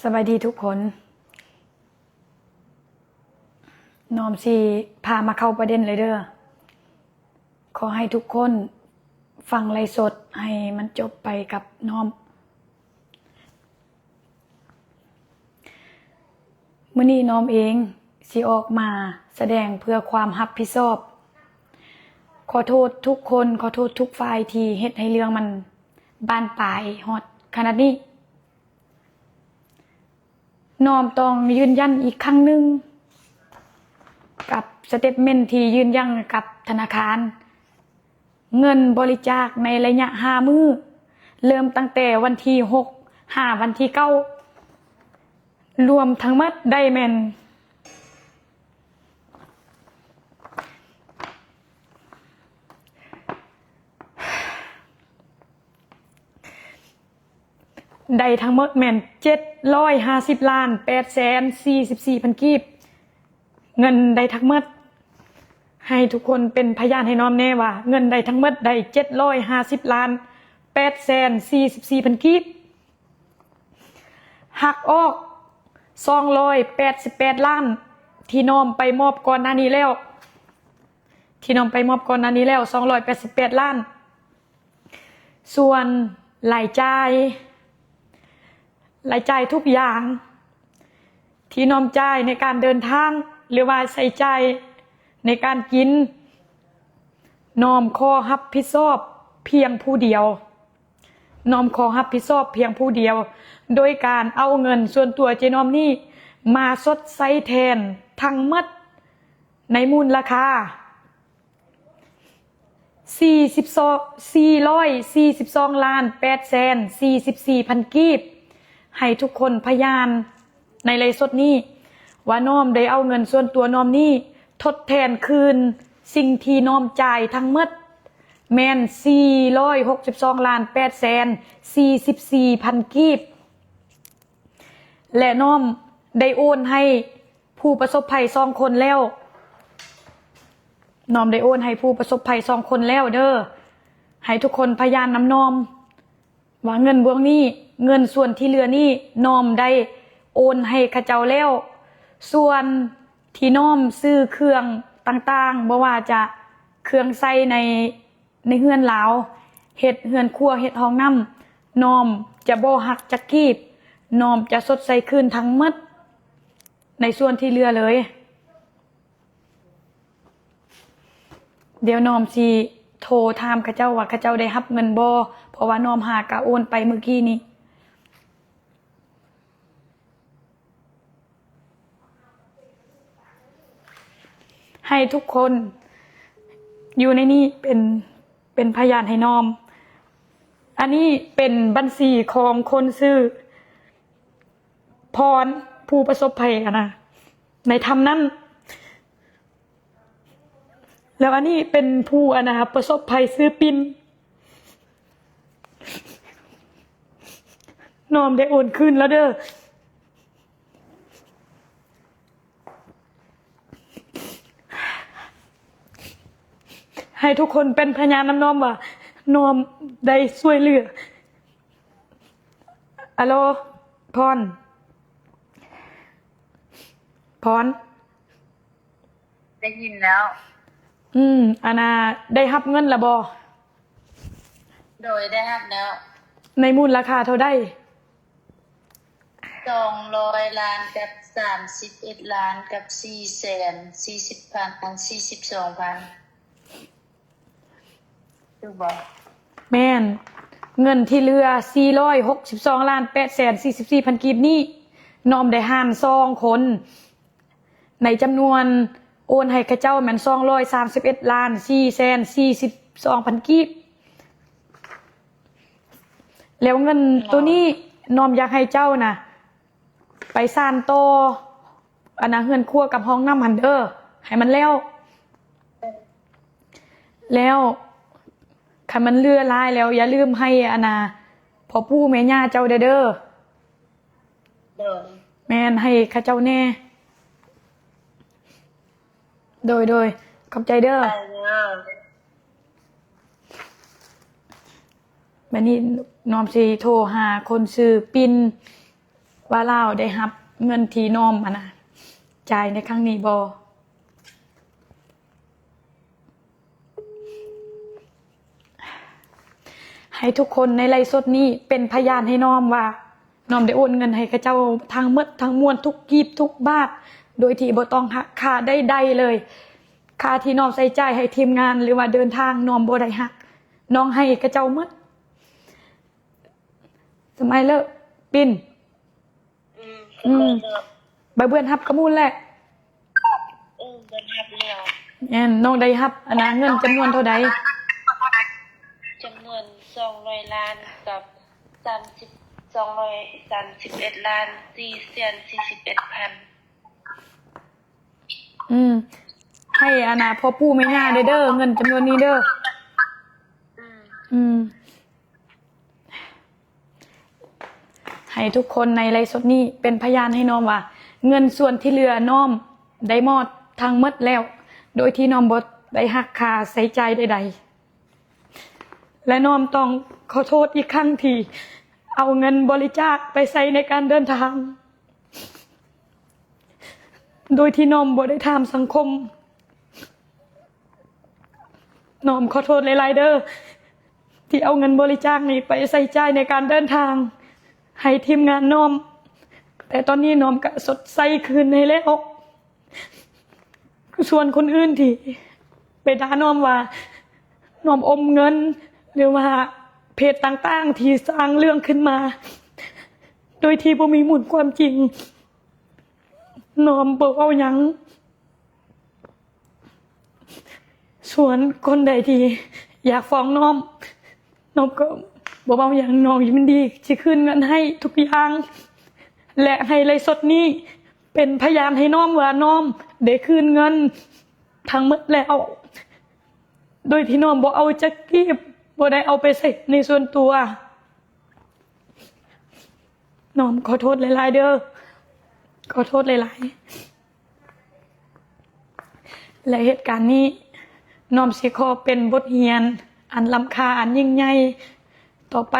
ສະບາຍດີທຸກຄົນ. ນ້ອມຊິພາມາເຂົ້າປະເດັນເລີຍເດີ. ຂໍໃຫ້ທຸກຄົນຟັງໄລຟ໌ສົດໃຫ້ມັນຈົບໄປກັບນ້ອມ. ມື້ນີ້ນ້ອມເອງຊິອອກມາສະແດງເພື່ອຄວາມຮັບຜິດຊອບ. ຂໍໂທດທຸກຄົນ, ຂໍໂທດທຸກຝ່າຍທີ່ເຮັດໃຫ້ເລື່ອງມັນບານປາຍຮອດຂະໜາດນີ້. ນ້ອມຕ້ອງຢືນຢັນອີກຄັ້ງໜຶ່ງກັບສະເຕັດເມັນທີ່ຢືນຢັນກັບທະນາຄານ. ເງິນບໍລິຈາກໃນໄລຍະຫ້າມື້, ເລີ່ມຕັ້ງແຕ່ວັນທີຫົກຫາວັນທີເກົ້າ, ລວມທັງໝົດໄດ້ແມ່ນ ໄດ້ທັງໝົດແມ່ນເຈັດຮ້ອຍຫ້າສິບລ້ານແປດແສນສີ່ສິບສີ່ພັນກີບ. ເງິນໄດ້ທັງໝົດ, ໃຫ້ທຸກຄົນເປັນພະຍານໃຫ້ນ້ອມແນ່ວ່າ ເງິນໄດ້ທັງໝົດໄດ້ເຈັດຮ້ອຍຫ້າສິບລ້ານແປດແສນສີ່ສິບສີ່ພັນກີບ. ຫັກອອກສອງຮ້ອຍແປດສິບແປດລ້ານ ທີ່ນ້ອມໄປມອບກ່ອນໜ້ານີ້ແລ້ວ, ທີ່ນ້ອມໄປມອບກ່ອນໜ້ານີ້ແລ້ວ ສອງຮ້ອຍແປດສິບແປດລ້ານ. ສ່ວນລາຍຈ່າຍ, ລາຍຈ່າຍທຸກຢ່າງທີ່ນ້ອມຈ່າຍໃນການເດີນທາງ ຫຼືວ່າໃຊ້ຈ່າຍໃນການກິນ, ນ້ອມຂໍຮັບຜິດຊອບພຽງຜູ້ດຽວ. ນ້ອມຂໍຮັບຜິດຊອບພຽງຜູ້ດຽວ ໂດຍການເອົາເງິນສ່ວນຕົວເຈ້ນ້ອມນີ້ມາຊົດໃຊ້ແທນທັງໝົດ ໃນມູນລະຄ່າສີ່ສິບສອງ ສີ່ຮ້ອຍສີ່ສິບສອງລ້ານແປດແສນສີ່ສິບສີ່ພັນກີບ. ໃຫ້ທຸກຄົນພະຍານໃນໄລຟ໌ສົດນີ້ວ່ານ້ອມໄດ້ເອົາເງິນສ່ວນຕົວນ້ອມນີ້ທົດແທນຄືນສິ່ງທີ່ນ້ອມຈ່າຍທັງໝົດ ແມ່ນສີ່ຮ້ອຍຫົກສິບສອງລ້ານແປດແສນສີ່ສິບສີ່ພັນກີບ ແລະ ນ້ອມໄດ້ໂອນໃຫ້ຜູ້ປະສົບໄພສອງຄົນແລ້ວ. ນ້ອມໄດ້ໂອນໃຫ້ຜູ້ປະສົບໄພສອງຄົນແລ້ວເດີ. ໃຫ້ທຸກຄົນພະຍານນຳນ້ອມ ວ່າເງິນບວງນີ້, ເງິນສ່ວນທີ່ເຫຼືອນີ້ ນ້ອມໄດ້ໂອນໃຫ້ເຂົາເຈົ້າແລ້ວ. ສ່ວນທີ່ນ້ອມຊື້ເຄື່ອງຕ່າງໆ, ບໍ່ວ່າຈະເຄື່ອງໃຊ້ໃນ, ໃນເຮືອນລາວ, ເຮັດເຮືອນຄົວ, ເຮັດຫ້ອງນ້ຳ, ນ້ອມຈະບໍ່ຫັກຈັກກີບ, ນ້ອມຈະຊົດໃຊ້ຄືນທັງໝົດໃນສ່ວນທີ່ເຫຼືອເລີຍ. ດຽວນ້ອມຊິໂທຖາມເຂົາເຈົ້າວ່າເຂົາເຈົ້າໄດ້ຮັບເງິນບໍ່, ເພາະວ່ານ້ອມຫາກະໂອນໄປມື້ກີ້ນີ້. ໃຫ້ທຸກຄົນຢູ່ໃນນີ້ເປັນ, ເປັນພະຍານໃຫ້ນ້ອມ. ອັນນີ້ເປັນບັນຊີຂອງຄົນຊື່ ພອນ ຜູ້ປະສົບໄພຫັ້ນນະ ໃນຖ້ຳນັ້ນ. ແລ້ວອັນນີ້ເປັນຜູ້ ອັນນະ ປະສົບໄພຊື່ປິນ. ນ້ອມໄດ້ໂອນຄືນແລ້ວເດີ. ໃຫ້ທຸກຄົນເປັນພະຍານນຳນ້ອມວ່ານ້ອມໄດ້ຊ່ວຍເຫຼືອ. ອາໂລ ພອນ ພອນ ໄດ້ຍິນແລ້ວ. ອືມ ອັນນ່າ ໄດ້ຮັບເງິນລະບໍ່? ໂດຍ ໄດ້ຮັບແລ້ວ. ໃນມູນລະຄ່າເທົ່າໃດ? ສອງຮ້ອຍລ້ານກັບສາມສິບເອັດລ້ານກັບສີ່ແສນສີ່ສິບພັນ ອັນ ສີ່ສິບສອງພັນ ຖືກບໍ່? ແມ່ນ. ເງິນທີ່ເຫຼືອສີ່ຮ້ອຍຫົກສິບສອງລ້ານແປດແສນສີ່ສິບສີ່ພັນກີບນີ້ ນ້ອມໄດ້ຫານສອງຄົນ ໃນຈຳນວນໂອນໃຫ້ເຂົາເຈົ້າແມ່ນສອງຮ້ອຍສາມສິບເອັດລ້ານສີ່ແສນສີ່ສິບສອງພັນກີບ. ແລ້ວເງິນໂຕນີ້ນ້ອມຢາກໃຫ້ເຈົ້ານະ ໄປສ້ານຕໍ່ ອັນນະ ເຮືອນຄົວກັບຫ້ອງນ້ຳຫັ້ນເດີ ໃຫ້ມັນແລ້ວ. ແລ້ວຄັນມັນເຫຼືອຫຼາຍແລ້ວ ຢ່າລືມໃຫ້ ອັນນະ ພໍ່ປູ່ແມ່ຍ່າເຈົ້າແດ່ເດີ. ໂດຍ. ແມ່ນ ໃຫ້ເຂົາເຈົ້າແດ່. ໂດຍ ໂດຍ ຂອບໃຈເດີ. ໄປເດີ. ບັດນີ້ນ້ອມຊິໂທຫາຄົນຊື່ປິນ ວ່າລາວໄດ້ຮັບເງິນທີ່ນ້ອມ ອັນນະ ຈ່າຍໃນຄັ້ງນີ້ບໍ່? ໃຫ້ທຸກຄົນໃນໄລຟ໌ສົດນີ້ເປັນພະຍານໃຫ້ນ້ອມວ່າ ນ້ອມໄດ້ໂອນເງິນໃຫ້ເຂົາເຈົ້າທັງໝົດທັງມວນ ທຸກກີບທຸກບາດ ໂດຍທີ່ບໍ່ຕ້ອງຫັກຄ່າໃດໆເລີຍ. ຄ່າທີ່ນ້ອມໃຊ້ຈ່າຍໃຫ້ທີມງານ ຫຼືວ່າເດີນທາງ ນ້ອມບໍ່ໄດ້ຫັກ, ນ້ອງໃຫ້ເຂົາເຈົ້າໝົດ. ສະໄມເລີ ປິນ ອືມ ອືມ ເອີ ເນາະ ໃບເບືອນຮັບກະມູນແຫຼະ. ເອີ ເບືອນຮັບແລ້ວ. ແມ່ນ, ນ້ອງໄດ້ຮັບ ອັນນະ ເງິນຈຳນວນເທົ່າໃດ? ຈຳນວນສອງຮ້ອຍລ້ານກັບສາມສິບ ສອງຮ້ອຍສາມສິບເອັດລ້ານສີ່ແສນສີ່ສິບເອັດພັນ. ອືມ ໃຫ້ ອັນນະ ພໍ່ປູ່ແມ່ຍ່າເດີ ເງິນຈຳນວນນີ້ເດີ. ອືມ ອືມ ໃຫ້ທຸກຄົນໃນໄລຟ໌ສົດນີ້ເປັນພະຍານໃຫ້ນ້ອມວ່າ ເງິນສ່ວນທີ່ເຫຼືອນ້ອມໄດ້ມອບທັງໝົດແລ້ວ ໂດຍທີ່ນ້ອມບໍ່ໄດ້ຫັກຄ່າໃຊ້ຈ່າຍໃດໆ ແລະ ນ້ອມຕ້ອງຂໍໂທດອີກຄັ້ງທີ່ເອົາເງິນບໍລິຈາກໄປໃຊ້ໃນການເດີນທາງ ໂດຍທີ່ນ້ອມບໍ່ໄດ້ຖາມສັງຄົມ. ນ້ອມຂໍໂທດຫຼາຍໆເດີ ທີ່ເອົາເງິນບໍລິຈາກນີ້ໄປໃຊ້ຈ່າຍໃນການເດີນທາງໃຫ້ທີມງານນ້ອມ, ແຕ່ຕອນນີ້ນ້ອມກະຊົດໃຊ້ຄືນໃຫ້ແລ້ວ. ສ່ວນຄົນອື່ນທີ່ໄປດ່ານ້ອມວ່ານ້ອມອົມເງິນ ຫຼືວ່າເພຈຕ່າງໆທີ່ສ້າງເລື່ອງຂຶ້ນມາ ໂດຍທີ່ບໍ່ມີມູນຄວາມຈິງ, ນ້ອມບໍ່ເວົ້າຫຍັງ. ສ່ວນຄົນໃດທີ່ຢາກຟ້ອງນ້ອມ, ນ້ອມກໍບໍ່ເວົ້າຫຍັງ, ນ້ອມຍິນດີຊິຄືນເງິນໃຫ້ທຸກຢ່າງ ແລະ ໃຫ້ໄລຟ໌ສົດນີ້ເປັນພະຍານໃຫ້ນ້ອມວ່ານ້ອມໄດ້ຄືນເງິນທັງໝົດແລ້ວ ໂດຍທີ່ນ້ອມບໍ່ເອົາຈັກກີບ, ບໍ່ໄດ້ເອົາໄປໃຊ້ໃນສ່ວນຕົວ. ນ້ອມຂໍໂທດຫຼາຍໆເດີ, ຂໍໂທດຫຼາຍໆ. ແລະ ເຫດການນີ້ນ້ອມຊິຂໍເປັນບົດຮຽນອັນລ້ຳຄ່າ ອັນຍິ່ງໃຫຍ່. ຕໍ່ໄປ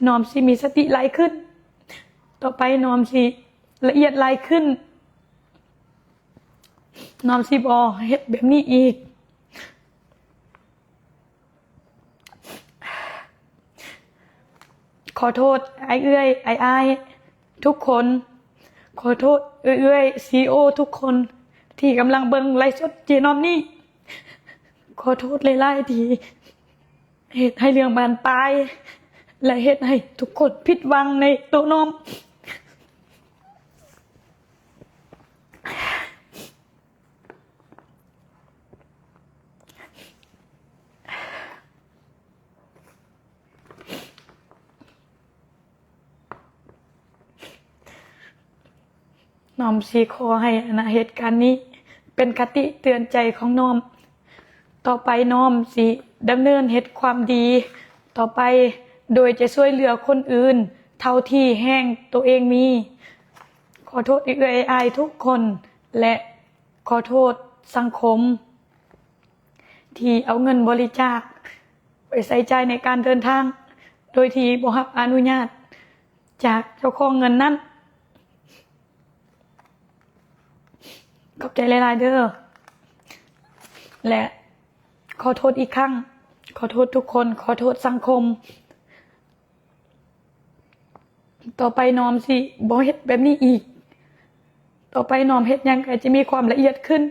ນ້ອມຊິມີສະຕິຫຼາຍຂຶ້ນ, ຕໍ່ໄປນ້ອມຊິລະອຽດຫຼາຍຂຶ້ນ, ນ້ອມຊິບໍ່ເຮັດແບບນີ້ອີກ. ຂໍໂທດອ້າຍເອື້ອຍ ອ້າຍໆທຸກຄົນ, ຂໍໂທດເອື້ອຍໆ ຊີອີໂອທຸກຄົນທີ່ກຳລັງເບິ່ງໄລຟ໌ສົດເຈນ້ອມນີ້. ຂໍໂທດຫຼາຍໆທີ່ເຮັດໃຫ້ເລື່ອງບານປາຍ ແລະ ເຮັດໃຫ້ທຸກຄົນຜິດຫວັງໃນໂຕນ້ອມ. ນ້ອມຊິຂໍໃຫ້ ອັນນະ ເຫດການນີ້ເປັນຄະຕິເຕືອນໃຈຂອງນ້ອມ. ຕໍ່ໄປນ້ອມຊິດຳເນີນເຮັດຄວາມດີຕໍ່ໄປ ໂດຍຈະຊ່ວຍເຫຼືອຄົນອື່ນເທົ່າທີ່ແຮງໂຕເອງມີ. ຂໍໂທດເອື້ອຍໆ ອ້າຍໆທຸກຄົນ ແລະ ຂໍໂທດສັງຄົມທີ່ເອົາເງິນບໍລິຈາກໄປໃຊ້ຈ່າຍໃນການເດີນທາງ ໂດຍທີ່ບໍ່ຮັບອະນຸຍາດຈາກເຈົ້າຂອງເງິນນັ້ນ. ຂອບໃຈຫຼາຍໆເດີ ແລະ ຂໍໂທດອີກຄັ້ງ, ຂໍໂທດທຸກຄົນ, ຂໍໂທດສັງຄົມ. ຕໍ່ໄປນ້ອມຊິບໍ່ເຮັດແບບນີ້ອີກ. ຕໍ່ໄປນ້ອມເຮັດຫຍັງກໍຈະມີຄວາມລະອຽດຂຶ້ນ.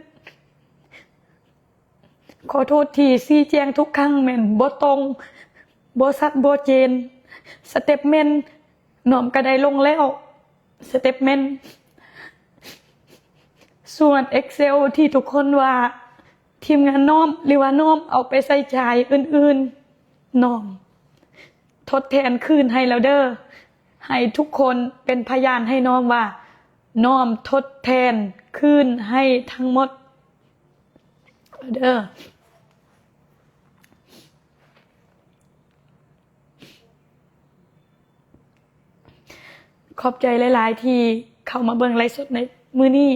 ຂໍໂທດທີ່ຊີ້ແຈງທຸກຄັ້ງແມ່ນບໍ່ຕົງ, ບໍ່ຊັດ, ບໍ່ເຈນ. ສະເຕັບເມັນນ້ອມກໍໄດ້ລົງແລ້ວ, ສະເຕັບເມັນ. ສ່ວນເອັກເຊວທີ່ທຸກຄົນວ່າທີມງານນ້ອມ ຫຼືວ່ານ້ອມເອົາໄປໃຊ້ຈ່າຍອື່ນໆ, ນ້ອມ ທົດແທນຄືນໃຫ້ແລ້ວເດີ. ໃຫ້ທຸກຄົນເປັນພະຍານໃຫ້ນ້ອມວ່າ ນ້ອມທົດແທນຄືນໃຫ້ທັງໝົດເດີ. ຂອບໃຈຫຼາຍໆທີ່ເຂົ້າມາເບິ່ງໄລຟ໌ສົດໃນມື້ນີ້.